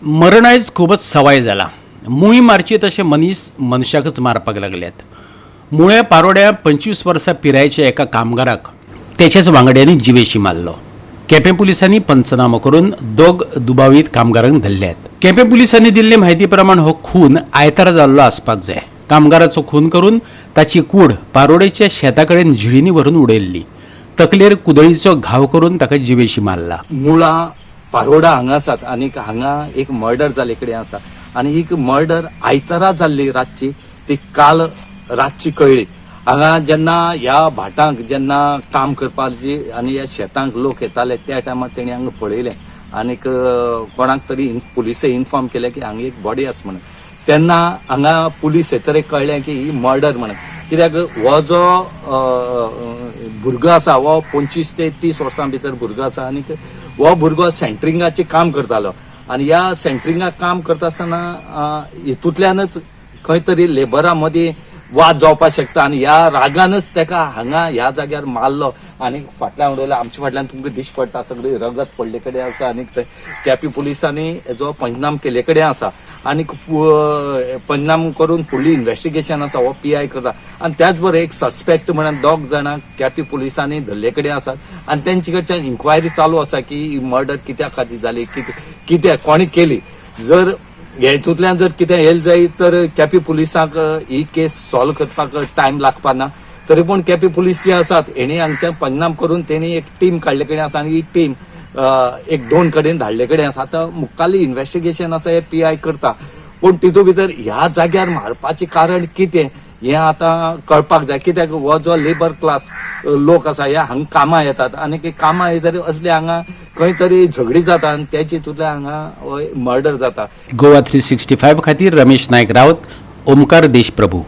मरण आयज खूबच सवाय जाला. मुळी मारची तशे मनीस मनशाकच मारपाक लागल्यात. मुळ्या पारोड्या 25 वर्सां पिरायेच्या एका कामगाराक तेच्याच वांगड्यांनी जिवेशी मारलो. केपें पुलिसांनी पंचनामो करून दोग दुबावीत कामगारांक धरल्यात. केपें पुलिसांनी दिल्ले म्हायती प्रमाण हो खून आयतारा जाल्लो आसपाक जाय. कामगाराचो खून करून ताची कूड पारोडेच्या शेता कडेन झिळींनी व्हरून उडयल्ली. तकलेर कुदळीचो घाव करून ताका जिवेशी मारला. मुळां पारोडा हांगा आसात आनी हांगा एक मर्डर जाल्ले कडेन आसा आनी ही मर्डर आयतारा जाल्ली रातची, ती काल रातची कळ्ळी. हांगा जेन्ना ह्या भाटांक जेन्ना काम करपाची आनी ह्या शेतांक लोक येताले त्या टायमार तेणी हांगा पळयलें आनीक कोणाक तरी पुलिसे इन्फॉर्म केलें की हांगा एक बॉडी आसा म्हणून. तेन्ना हांगा पुलीस येतरे कळ्ळें की ही मर्डर म्हणून. कित्याक हो जो भुरगो आसा हो 25 ते 30 वर्सां भितर भुरगो आसा आनी हो भुरगो सेंट्रिंगाचें काम करतालो आनी ह्या सेंट्रिंगाक काम करता आसतना हितूंतल्यानच खंय तरी लेबरा मदीं वाद जावपाक शकता आनी ह्या रागानच ताका हांगा ह्या जाग्यार मारलो आनी फाटल्यान उडयलो. आमच्या फाटल्यान तुमकां दिश्टी पडटा सगळी रगत पडले कडेन आसा आनी केपी पुलिसांनी हेजो पंचनाम केल्ले कडेन आसा आनी पंचनाम करून फुडली इन्वेस्टिगेशन आसा हो पीआय करता. आनी त्याच बरोबर एक सस्पेक्ट म्हणून दोग जाणां केपी पुलिसांनी धरले कडेन आसात आनी तेंचे कडच्यान इन्क्वायरी चालू आसा की ही मर्डर कित्या खातीर जाली, कितें कोणी केली. जर हेतूंतल्यान जर कितें येयलें जायत तर केपी पुलिसांक ही केस सॉल्व करपाक टायम लागपा ना. तरी पूण केपी पुलीस जे आसात हेणी हांगच्यान पंचनाम करून तेणी एक टीम काडले कडेन आसा आनी ही टीम एक दोन कडेन धाडले कडेन आसा. आतां मुखाल्ली इन्वेस्टिगेशन आसा हे पीआय करता, पूण तितूंत भितर ह्या जाग्यार मारपाचें कारण कितें हें आतां कळपाक जाय. कित्याक हो जो लेबर क्लास लोक आसा हे हांगा कामां येतात आनी कामां येतरी असले हांगा खंय तरी झगडी जाता आनी तेचे हितूंतल्यान हांगा मर्डर जाता. गोवा 365 खातीर रमेश नायक राऊत, ओमकार देशप्रभू.